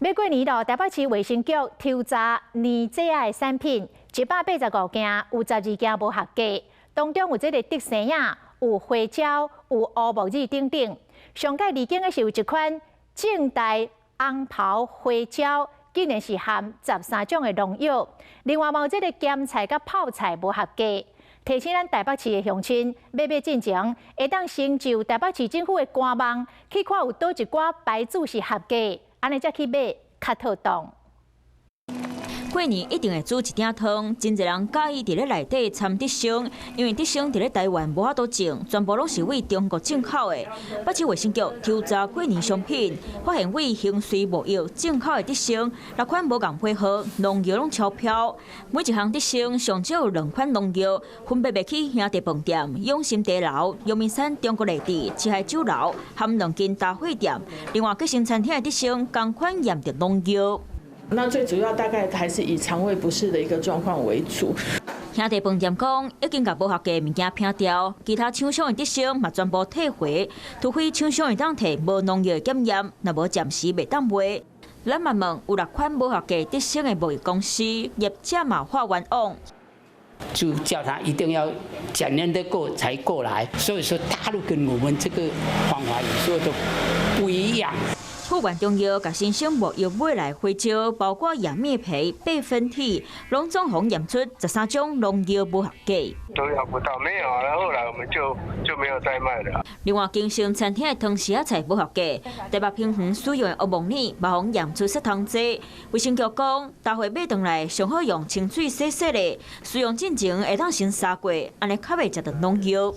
欲過年囉，臺北市衛生局抽查年節仔的產品，185件，有12件無合格，當中有這个竹生仔，有花椒，有烏木耳等等。上蓋離境的是有一款正大紅袍花椒，竟然是含13種的農藥。另外，嘛有這个鹹菜佮泡菜無合格。提醒咱臺北市的鄉親，欲買進前，會當先就臺北市政府的官網去看有佗一寡牌子是合格，按呢才去買較妥當。過年一定會煮一鼎湯，真濟人佮意佇咧內底摻竹升，因為竹升佇咧臺灣無法度種，全部攏是對中國進口的。北市衛生局抽查過年商品，發現對興瑞貿易進口的竹升，六款無仝批號，農藥攏超標。每一項竹升上少有兩款農藥，分別賣去兄弟飯店、永心茶樓、陽明山中國內地、七海酒樓含兩間茶貨店。另外，吉盛餐廳的竹升仝款驗著農藥。那最主要大概還是以腸胃不適的一個狀況為主。兄弟飯店講，已經共無合格物件摒掉，其他廠商的竹升嘛全部退回，除非廠商會當提無農藥的檢驗，若無暫時袂當賣。咱嘛問有六款無合格竹升的貿易公司業者嘛發冤枉，就叫他一定要檢驗得過才過來，所以說大陸跟我們這個方法有時候都不一樣。富源中藥共新生貿易買來花椒，包括葉麵皮、白粉體，攏總予驗出13種農藥無合格。都要不到，沒有啊。後來我們就沒有再賣了。另外，京盛餐廳的湯匙仔菜無合格，台北平衡使用的烏木耳嘛予驗出殺蟲劑。衛生局講，大伙買轉來上好用清水洗洗咧，使用進前會當先殺過，按呢較袂食著農藥。